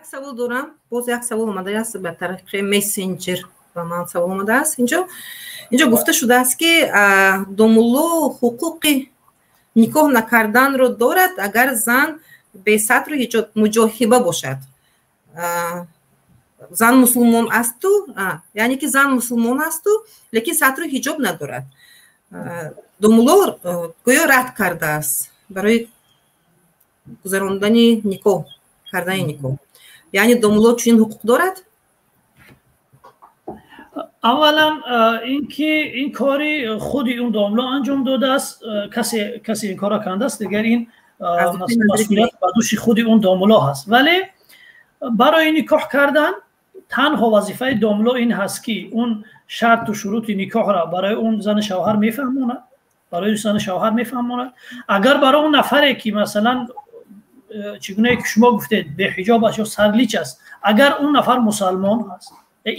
Як савол дорам, боз як савол омадааст ба тариқи мессенҷер, ба ман савол омадааст. Инҷо гуфта шудааст, ки домулло ҳуқуқи никоҳ накарданро дорад, агар зан бесатру ҳиҷоб муҷоҳиба бошад. Зан мусулмон асту, яъне ки зан мусулмон асту, лекин сатру ҳиҷоб надорад. Домулло гӯё рад кардааст барои гузарондани никоҳ, кардани никоҳ. Яъне домулло чунин ҳуқуқ дорад? Аввалан, ин ки ин кори худи он домло анҷом додааст, касе ин корро кардааст, дигар ин масъулият ба дӯши худи он домло ҳаст. Вале барои никоҳ кардан танҳо вазифаи домло ин ҳаст, ки он шарту шурути никоҳро барои он зану шавҳар мефаҳмонад, барои зану шавҳар мефаҳмонад. Агар барои он нафаре, ки масалан, чӣ гунае ки шумо гуфтед, беҳиҷоб аст ё сарлич аст, агар он нафар мусалмон ҳаст,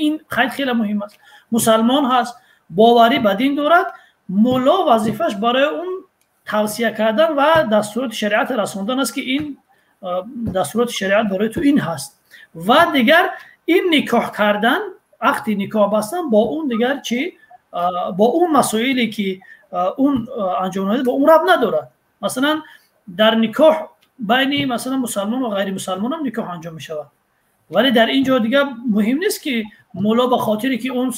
ин қайд хеле муҳим аст, мусалмон ҳаст, боварӣ ба дин дорад, мулло вазифааш барои он тавсия кардан ва дастуроти шариат расондан аст, ки ин дастуроти шариат барои ту ин ҳаст. Ва дигар ин никоҳ кардан, ақди никоҳ бастан бо он дигар чӣ, бо он масоиле, ки он анҷом надод, бо он рабт надорад. Масалан, дар никоҳ байни, масалан, мусалмон ва ғайримусалмонам никоҳ анҷом мешавад, вале дар ин ҷо дигар муҳим нест, ки мулло ба хотире ки он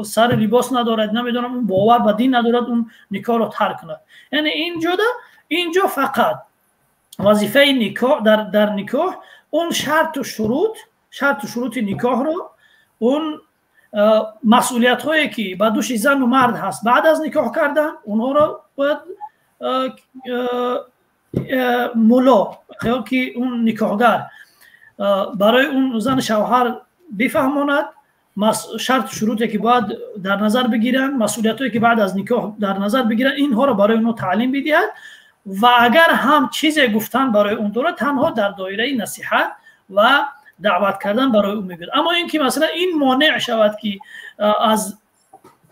сари либос надорад, намедонам, он бовар ба дин надорад, он никоҳро тарк кунад. Яъне инҷо фақат вазифаи никоҳ дар никоҳ он шарту шурути никоҳро, он масъулиятҳое, ки ба дӯши зану мард ҳаст баъд аз никоҳ кардан, онҳоро бояд мулло ки он никоҳгар барои он зану шавҳар бифаҳмонад, шарту шуруте, ки бояд дар назар бигиранд, масъулиятҳое, ки баъд аз никоҳ дар назар бигиранд, инҳоро барои онҳо таълим бидиҳад. Ва агар ҳам чизе гуфтан барои он дорад, танҳо дар доираи насиҳат ва даъват кардан барои ӯ мегӯяд. Аммо ин ки, масалан, ин монеъ шавад, ки аз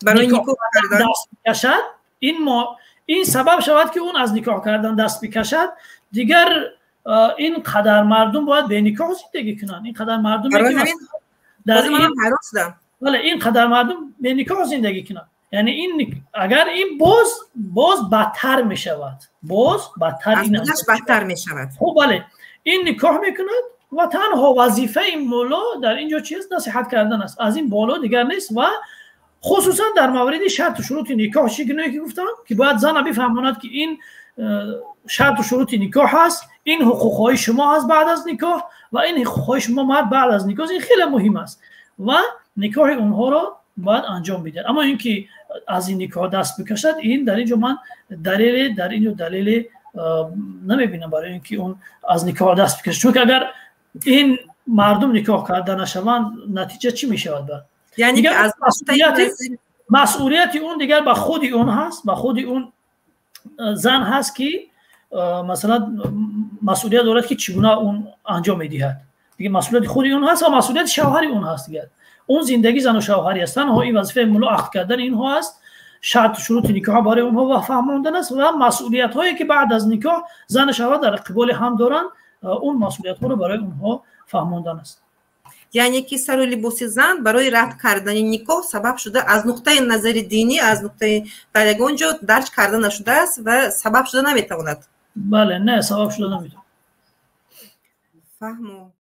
даст бикашад, ин сабаб шавад, ки он аз никоҳ кардан даст бикашад, дигар ин қадар мардум бояд беникоҳ зиндагӣ кунанд. Ин қадар мардум дар бале, ин қадар мардум беникоҳ зиндагӣ кунанд. Яъне ин агар ин боз бадтар мешавад, боз бадтар. Бадтар мешавад. Хуб, бале, ин никоҳ мекунад ва танҳо вазифаи мулло дар ин ҷо чист? Насиҳат кардан аст, аз ин боло дигар нест. Ва хусусан дар мавриди шарту шурути никоҳ, чӣ гунае ки гуфтам, ки бояд зана бифаҳмонад, ки ин шарту шурути никоҳ ҳаст, ин ҳуқуқҳои шумо ҳаст баъд аз никоҳ ва ин ҳуқуқҳои шумо мард баъд аз никоҳ. Ин хеле муҳим аст ва никоҳи онҳоро бояд анҷом бидиҳад. Аммо ин ки аз ин никоҳ даст бикашад, ин дар ин ҷо ман далеле дар ин ҷо далеле намебинам барои ин ки он аз никоҳ даст бикашад, чунки агар ин мардум никоҳ карда нашаванд, натиҷа чӣ мешавад баъд? Масъулияти он дигар ба худи он ҳаст, ба худи он зан ҳаст, ки масалан, масъулият дорад, ки чӣ гуна он анҷом медиҳад. Дигар масъулияти худи он ҳаст ва масъулияти шавҳари он ҳаст. Дигар он зиндагӣ зану шавҳарӣ аст. Танҳо ин вазифаи мулло ақд кардани инҳо аст, шарту шурути никоҳ барои онҳо ва фаҳмондан аст ва масъулиятҳое, ки баъд аз никоҳ зану шавҳар дар қиболи ҳам доранд, он масъулиятҳоро барои онҳо фаҳмондан аст. Яъне ки сару либоси зан барои рад кардани никоҳ сабаб шуда, аз нуқтаи назари динӣ, аз нуқтаи дар ягон ҷо дарҷ карда нашудааст ва сабаб шуда наметавонад. Бале, не, сабаб шуда наметавонад. Фаҳмо.